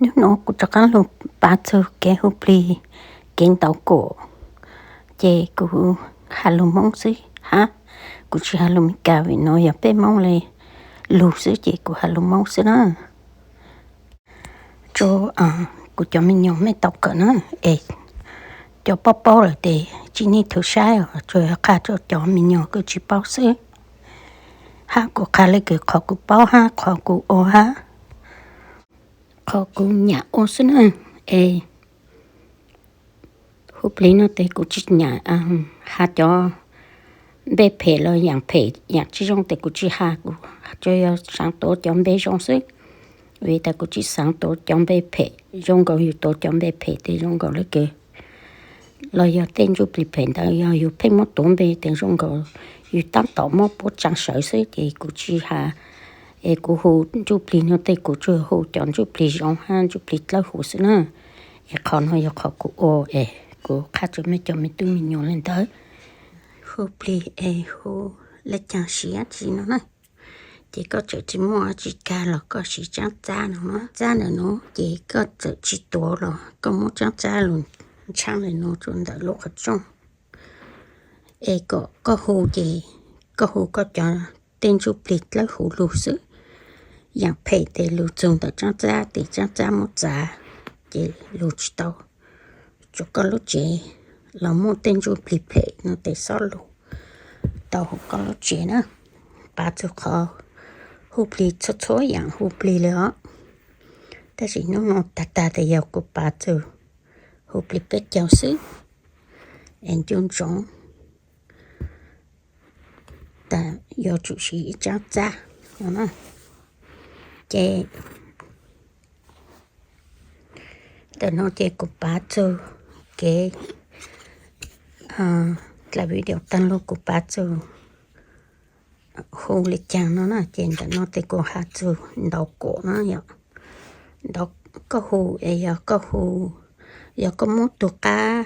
Hnub no kuv rov qab lug pav txug kev hu plig, kev ntaus kaum, ces kuv has lug Hmoob xwb hab, kuv tsis has lug Meskas vim no yog peb Hmoob le lug xwb ces kuv has lug Hmoob xwb na. Tso, kuv cov me nyuam mej tau kawm na, es cov paub paub lawm tes tsis nij thwv saib os, tsuas yog qha rua cov me nyuam kws tsis paub xwb, hab kuv qha le kws qhov kuv paub hab qhov kuv ua hab qhov kuv nyam ua xwb na. Es hu plig no tes kuv tsis nyam has cov npe phem los yaam phem yaam tsis zoo tes kuv tsis has, kuv tsuas yog xaav tuav cov npe zoo xwb. Vim tas kuv tsis xaav tuav cov npe phem, zoo nkaus yug tuav cov npe phem tes zoo nkaus le kws los yog tej ntsuj plig phem ntawd yog yug pheej muab tuav npe tes zoo nkaus yug tab tom muab puab tsaav sawv xwb ces kuv tsis has. Es kuv hu ntsuj plig no tes kuv tsuas hu cov ntsuj plig zoo hab ntsuj plig dlawb huv xwb na. Es qhov no yog qhov kuv ua es kuv qha rua mej cov me tub me nyuam le ntawd. Hu plig es hu le caag siav tsi no na. Ces koj txawm tsis muaj tsi kag los koj siv tsaab txab no, txab ntawm no ces koj txawm tsis tuav los koj muab tsaab txab lug ntshaab le no rua ntawm lub qhov rooj. Es kom koj hu ces koj hu koj cov tej ntsuj plig dlawb huv lug xwb. Yaam phem tes lug txug ntawm tsaab txab tes tsaab txab muab txav, ces lug tsis tau. Tsuas koj lub tsev los muaj tej ntsuj plig phem no tes xob lug tau huv koj lub tsev na. Pav txug qhov hu plig txhua txhua yaam hu plig le os. Tab sis nub no tag tag tes yog kuv pav txug hu plig peb caug xwb. Es ncu ntsoov tas yuav tsum siv ib tsaab txab no na. Ces ntawm no ces kuv pav txug kev dlaim video taag lug kuv pav txug hu le caag no na. Ces ntawm no tes kuv has txug ntaus kaum na yom. Koj hu es yog koj hu, yog koj muab tug qab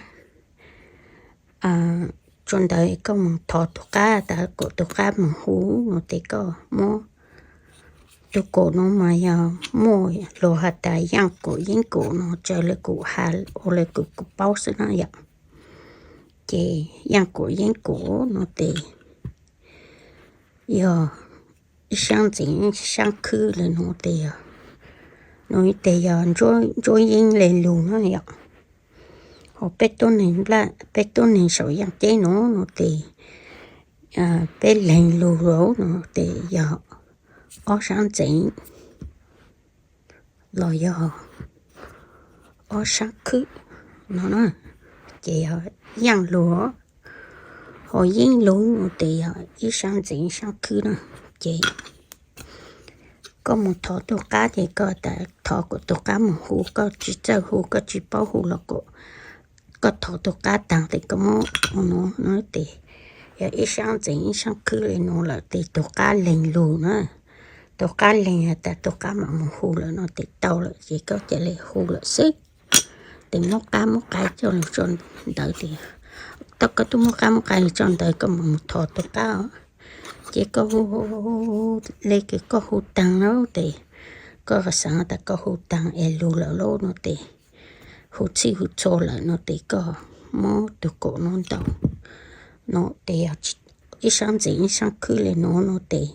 tsua ntawd koj moog thov tug qab tas kaum tug qab moog hu no tes koj muab tug kaum no mas yog muaj lug has tas yaaj kaum yeeb kaum no, tsaws le kuv has ua le kuv paub xwb na yom. Ces yaaj kaum yeeb kaum no tes yog ib saab ntxeev saab khwb le nuav tes yog, nuav tes yog ntsuab yeeb le lug na yom. Ho peb tuab neeg, peb tuab neeg saum yaaj ceeb nuav no tes peb leeg lug lawm no tes yog ob saab ntxeev los yog ob saab khwb no na. Ces yog yaaj lug, ho yeeb lug no tes yog ib saab ntxeev saab khwb na. Ces koj moog thov tug qab ces koj tas thov kuas tug qab moog hu, koj tsis txawj hu koj tsis paub hu los kuas koj thov tug qab taag tes koj muab ua nuav no tes yog ib saab ntxeev ib saab khwb le nuav lawm tes tug qab leeg lug na. Tug qab leeg has tas tug qab mam moog hu lawm no tes tau lawm ces koj ca le hu lawm xwb. Tes muab qab muab qab coj lug tso ntawd tes, tau koj tub muab qab muab qab lug tso ntawd koj mam moog thov tug qab os. Ces koj hu le kws koj hu taag lawm tes koj xaav tas koj hu taag es lug lawm lauj no tes, hu txhij hu txhua lawm no tes koj muab tug kaum no ntaus no tes yog ib saab ntxeev ib saab khwb le nuav no tes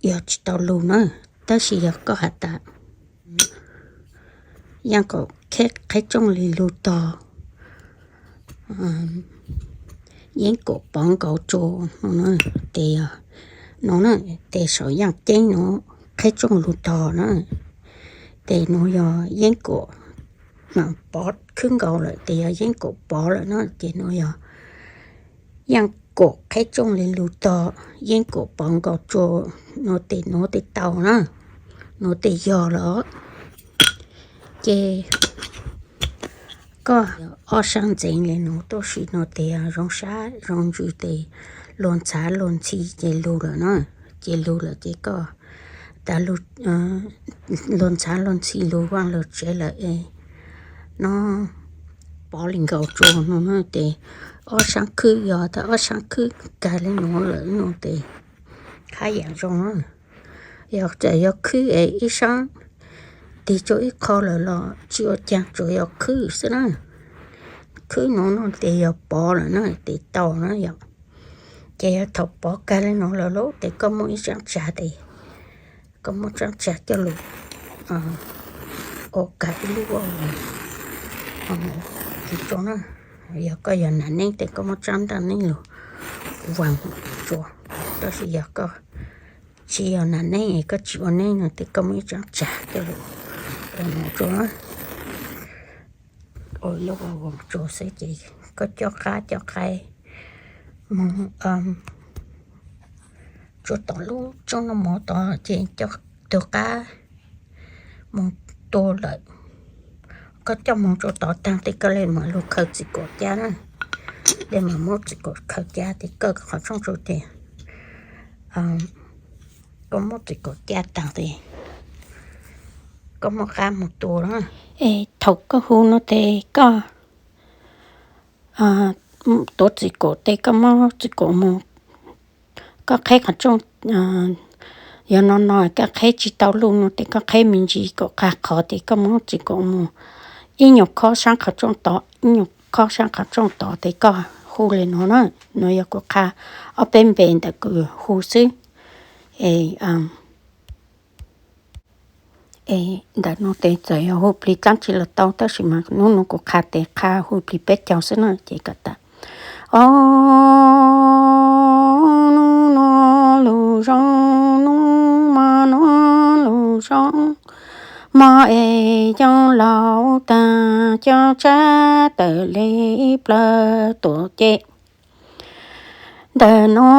yog tsis tau lug na. Tab sis yog koj has tas yaaj kaum qheb tsooj le lug tog, yeeb kaum pov nkaus tsua no na, tes yog no na, tes saum yaaj ceeb nuav qheb tsooj lug tog na, tes nuav yog yeeb kaum, pov khwb nkaus lawm tes yog yeeb kaum pov lawm na, ces nuav yog yaaj kaum qheb tsooj le lug tog, yeeb kaum pov nkaus tsua no tes nuav tes tau na, nuav tes yog lawm. Ces koj ob saab ntxeev le nuav tuab si no tes zoo sab zoo ntsws tes luag ntxhav luag ntxhi ces lug lawm na, ces lug lawm ces koj tas luag ntxhav luag ntxhi lug vaaj lug tsev lawm es no pov le nkaus tsua no na, tes ob saab khwb yog tas ob saab khwb kag le nuav lawm no tes hab yaam zoo na. Yog txawm yog khwb es ib sab tig rau ib qho lawm los tsis ua caag, tsuas yog khwb xwb na. Khwb no no tes yog pov lawm na, tes tau na yom. Ces yog thaum pov kag li no lawm lauj, tes koj muab ib tsab tsav tes, koj muab tsab tsav coj lug ua kag ib lub vaj vaas rua na. Yog koj yog nam neeb tes koj muab tsab ntaj neeb lug vaas rua, tab sis yog koj tsis yog nam neeb es koj tsis ua neeb no tes koj muab ib tsab tsav coj lug ua no rua, ua lub vaj vaas rua xwb ces koj cob qab cob qaib moog rua tom lub tsob noj mov tod ces coj tug qab moog tua lawm. Koj coj moog rua tod taag tes koj le maam lug khaws txiv kaum cab na, le maam muab txiv kaum khaws cab tes koj qhov rooj tsu tes koj muab txiv kaum cab taag tes koj muab qab moog tua na. Es thaum koj hu no tes koj tuav txiv kaum tes koj muab txiv kaum moog, koj qheb qhov rooj, yog no no koj qheb tsis tau lug no tes koj qheb me ntsis kaum qab qhov tes koj muab txiv kaum moog ib nyuag khob saab qhov rooj tod, ib nyuag khob saab qhov rooj tod tes koj hu le no na. No yog kuv qha ob peb npe ntawm kuv hu xwb. Es es ntawm no tes txawm yog hu plig dlaab tsi los tau tab sis mas nub no kuv qha tes qha hu plig peb caug xwb na ces kom tas: O, nub no lug zoo, nub mo nub lug zoo, mo es cov laus taag cov tshab tawm le plawg tuam ces ntawm no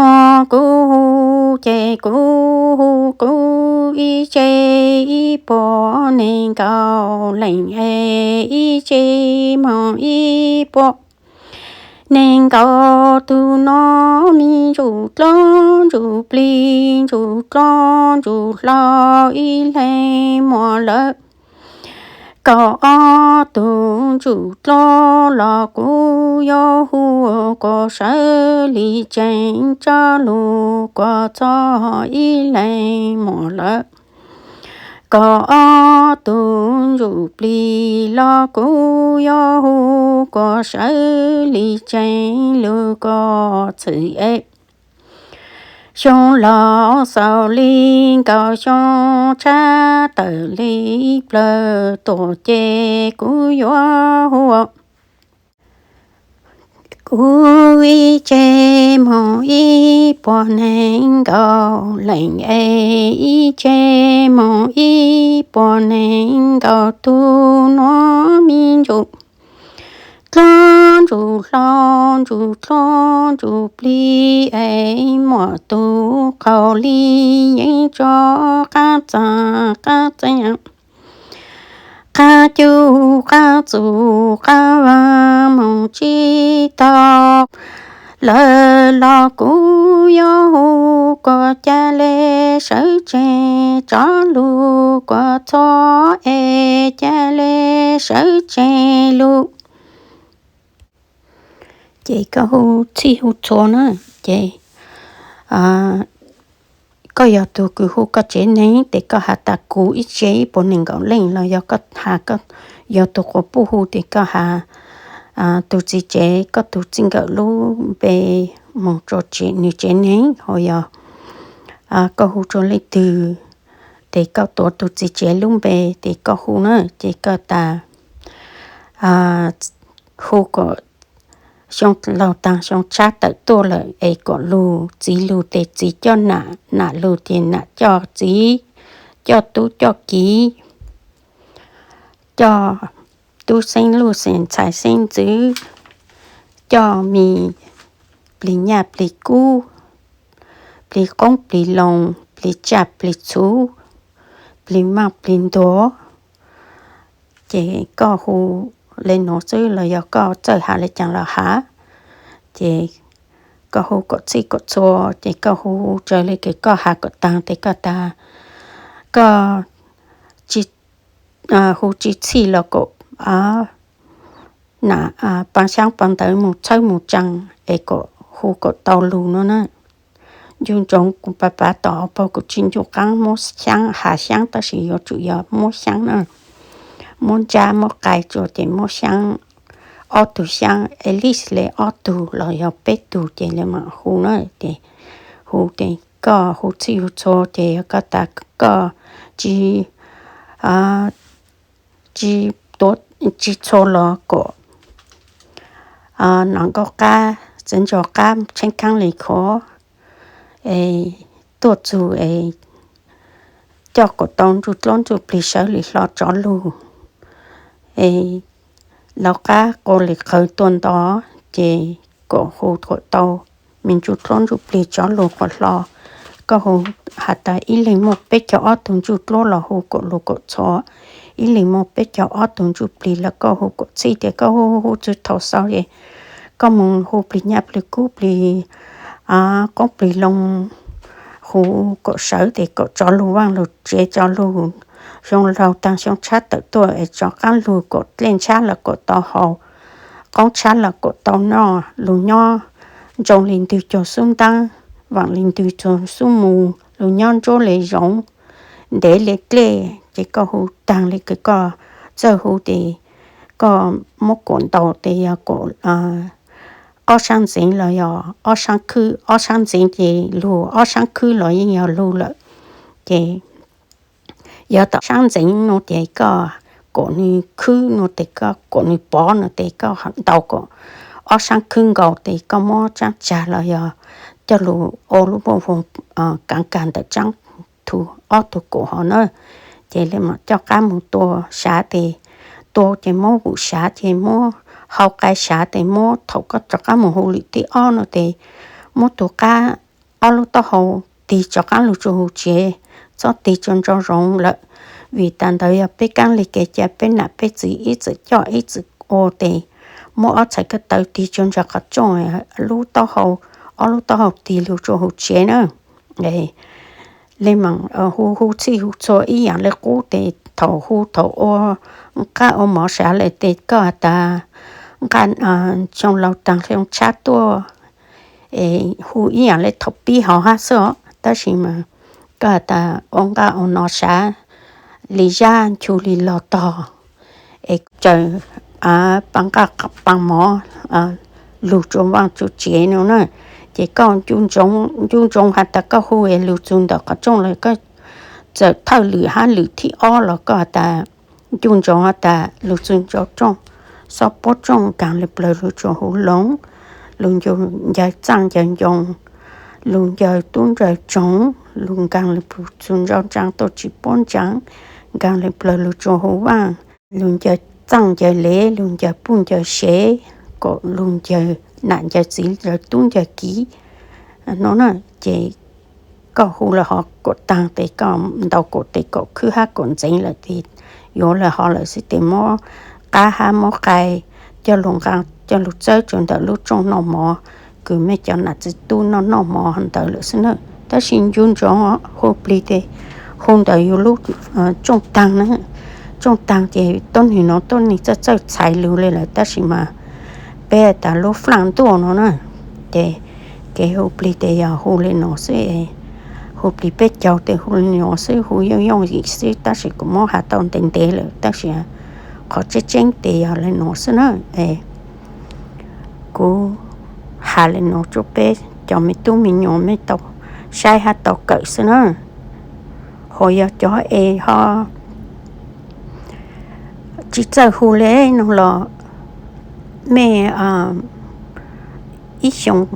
kuv hu ces kuv hu kuv ib tse ib puas neeg nkaus leej es ib tse moog ib puas neeg nkaus tug no me ntsuj dloob ntsuj plig ntsuj dloob ntsuj hlau ib leeg muam lawm. Kaum ob tug ntsuj dloob los kuv yuav hu kuas sawv li tseeb, tso lug kuas txog ib leeg muam lawm. Kaum ob tug ntsuj plig los kuv yuav hu kuas sawv li tseeb, lug kuas txhwm es xyoo laus xaus li nkaus xyoo tshab tawm li plawg tuam ces kuv yuav hu kuv ib tse moog ib puas neeg nkaus leej es ib tse moog ib puas neeg nkaus tug nuav me ntsuj dloob ntsuj hlau ntsuj dloob ntsuj plig es muam tug qaug li yeeb tso qab txag qab txeeb, qab cub qab txug qab vaag moog tsib taug lawm los kuv yuav hu kuas ca le sawv tsees, tso lug kuas txog es ca le sawv tsees lug. Ces koj hu txhij hu txhua na, ces koj yog tug kws hu koj tsev neeg ces koj has tas kuv ib tse ib puas neeg nkaum leej, los yog koj has koj yog tug quas puj hu ces koj has tug txiv tsev, koj tug txij nkawm lub npe moog rua nws tsev neeg, ho yog koj hu rua leej twg ces koj tuav tug txiv tsev lub npe ces koj hu na, ces koj tas hu kom xyoo laug taag xyoo tshab tawm tuaj lawm es kom lug, txiv lug ces txiv coj nam, nam lug ces nam coj txiv, coj tub coj kiv, coj tub xeeb luj xeeb ntxhais xeeb ntxwv, coj me plig nyaj plig kub, plig qoob plig loo, plig tsaj plig txhuv, plig maaj plig ntuag. Ces koj hu le nuav xwb los yog koj txawj has le caag los has, ces koj hu kom txhij kom txhua, ces koj hu hu raws le kws koj has kom taag ces koj tas, koj hu tsis txhij los kom nam paa xyaab paa ntawv moog txhawb moog tsaa es kom hu kom tau lug no na. ncu ntsoov kuv pav pav tom hauv paug kuv tsis ncu qaab muab xyaab, has xyaab tab sis yuav tsum yog muab xyaab na, muab ntsab muab qai tsua ces muab xyaab, ob tug xyaab, at least le ob tug los yog peb tug ces le maam hu na, ces hu ces koj hu txhij hu txhua ces yog koj tas koj tsis, tsis, tsis txhua los kom nov nkauj qab txiv ntso qab tsheeb khaab le khov es tuaj txug es coj kom tau ntsuj dluab ntsuj plig sawv li hlo tsov lug es laug qab qua li qawv tuaj nto ces kom hu kom tau me ntsuj dluab ntsuj plig tsov lug quas hlo. Koj hu has tas ib leeg muaj peb caug ob tug ntsuj dluab los hu kom lug kom txhua, ib leeg muaj peb caug ob tug ntsuj plig los koj hu kom txhij tias koj hu hu hu txug thaum xaus es koj moog hu plig nyaj plig kub plig qoob plig loo, hu kom sawv tes kom tsov lug vaaj lug tsev, tsov lug xyoo laug taag xyoo tshab tawm tuaj es tsov qaab lug kom dlej ntshab los kom tau haus, qoob tshab los kom tau noj, lug nyob ntsoo li ntwg cuag xub ntaab, vaam li ntwg cuag xub mus, lug nyob ntsuab le zoov, ntev le dlej ces koj hu taag le kws koj txawj hu tes koj muab kuam ntaus tes yog kuam ob saab ntxeev los yog ob saab khwb, ob saab ntxeev ces lug, ob saab khwb los yeej yog lug lawm. Ces yog tom saab ntxeev nuav tes koj kuam nwg khwb nuav tes koj kuam nwg pov nuav tes koj ntaus kom ob saab khwb nkaus tes koj muab tsaab tsag los yog coj lug ua lub npauj voog kaav kag ntawm tsaab tug ob tug kuam hov na. Ces le maam coj qab moog tua sav tes, tua ces muab vum sav ces muab hau qai sav tes muab thaum koj rov qab moog hu lwm thib ob nuav tes muab tug qab ob lub taub hau tig rov qab lug tsua huv tsev, txhob tig tsua ntsa zoov lawm, vim tas ntawd yog peb kaab le kev ca peb nam peb txiv ib txwm coj ib txwm ua tes muab ob txhais kawg tawv tig tsua ntsa qhov rooj, lub taub hau, ob lub taub hau tig lug tsua huv tsev na. Le maam hu hu txhij hu txhua ib yaam le qub tes thaum hu thaum ua nqaj ua mov sav lawm tes koj has tas nqaj xyoo laug taag xyoo tshab tuaj, hu ib yaam le thaum pib hov hab xwb os, tab sis mas koj has tas ua nqaj ua no sav li zab nchu li log tog es caws pa nqaj pa mov lug tsua vaaj tsua tsev no na. Ces koj ncu ntsoov has tas koj hu es lug txug ntawm qhov rooj lawm koj txawm thawj lwm hab lwm thib ob los koj has tas ncu ntsoov has tas lug txug ntsa rooj, xob puab rooj nkaag le plawg lug tsua huv loov, lug ncaws txaaj ncaws ncoo, lug ncaws tub ncaws tsoov, lug nkaag le plawg txug ntsa ntsaa tuaj tsis puab ntsaa, nkaag le plawg lug tsua huv vaaj, lug ncaws txaaj ncaws lev, lug ncaws puj ncaws sev, kom lug ncaws nam ncaws txiv ncaws tub ncaws kiv no na. Ces koj hu lawm hov kuam taag tes koj ntaus kuam tes kom khwb hab kuam ntxeev lawm tes yuav lawm hov lawm xwb tes muab qab hab muab qai coj lug nqaa coj lug txawb tsua ntawm lub rooj noj mov, kws mej cov nam txiv tub noj noj mov ntawd lawm xwb na. Tab sis ncu ntsoov hu plig tes hu ntawm yug lub rooj taag na, rooj taag ces tuab neeg nuav tuab neeg txawj txawj txhais lug le lawm tab sis mas peb tas lub flaaj ntuaj no na. Ces kev hu plig tes yog hu le nuav xwb, hu plig peb caug tes hu le nuav xwb, hu yooj yooj yim xwb tab sis kuv muab has tau ntev ntev lawm tab sis qhov tseeb tseeb tes yog le nuav xwb na. Kuv has le nuav rua peb cov me tub me nyuam mej tau saib hab tau kawm xwb na. Ho yog cov es ho tsis txawj hu le nuav los mej ib xyoo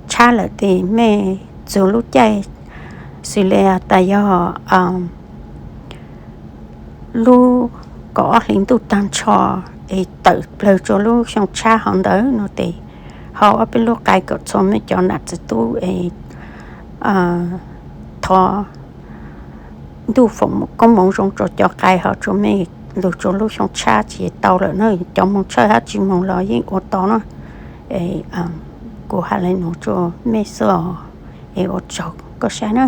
tshab lawm tes mej txug lub caij xws le tas yog lub kaum ob hli ntuj taag nrho es tawm plawg tsua lub xyoo tshab hov ntawd no tes ho ob peb lub qai kom txhua mej cov nam txiv tub es thov ntuj foom koob moov zoo rua cov qai hov tsua mej lug tsua lub xyoo tshab tsis tau lawm na. Cov moog tshawj hab tsis moog los yeej ua tau na. Kuv has le nuav tsua mej xwb os, es ua tsaug koj saib na.